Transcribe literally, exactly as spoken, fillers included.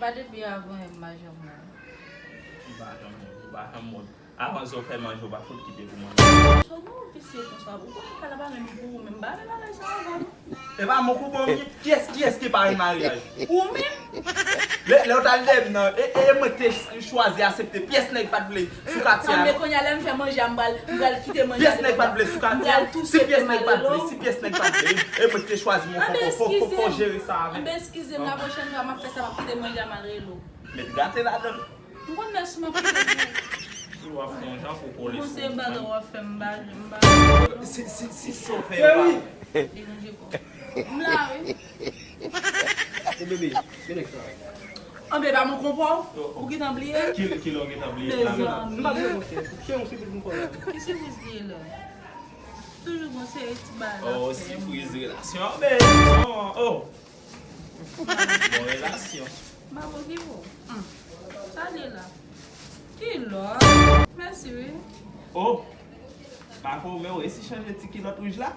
Pa depi avan yè m pa janm mòd. M pa janm mòd, m pa janm mòd. Avan sa w fè manje, w pa fout kite pou manje. Sa w gen yon visye konsa, ou konn fè la pa menm pou ou menm, m pa renmen bagay sa avan non. E pa mwen k ou bon, kiyès, kiyès ki pa renmen maryaj? Ou menm? Lè, lè w t al dèyè m nan, e, e, e mwen ki te ch-, chwazi aksepte, pyès nèg pa t vle sou katye a non. Tanbe kounye a lè m fè manje a, m pral, m pral kite manje a devan. Pyès nèg pa t vle sou katye a. Si pyès nèg pa t vle, si pyès nèg pa t vle, e mwen ki te chwazi mwen, fò, fò, fò, fò jere sa avè m. Anben eskize m, la pwochèn fwa m ap fè sa, m ap kite manje a, m al rele w. Met gate ladan l. M konn mèsi m ap kite pou ou. Si w ap fè yon jan pou kole sou ou. Bon, se bagay w ap fè m ba, m ba. Si, si, si sa w fè yo pa. Deranje kò w. M la wi. E bebe, vin ak sa. Anben, pa mwen konpò w. Ou gentan bliye? Ki, kilè w gentan bliye? Mezanmi. M pa bliye, monchè. Se yon sipriz m fè w la. Ki sipriz li ye la? Toujou gon seri ti bagay l ap fè. Oh, sipriz relasyon. Anben, oh. Bon relasyon. Mabo ki bo. Hmm. Sa li la. Kilòt. Mèsi wi. Oh. Bako, men w resi chanje ti kilòt wouj la?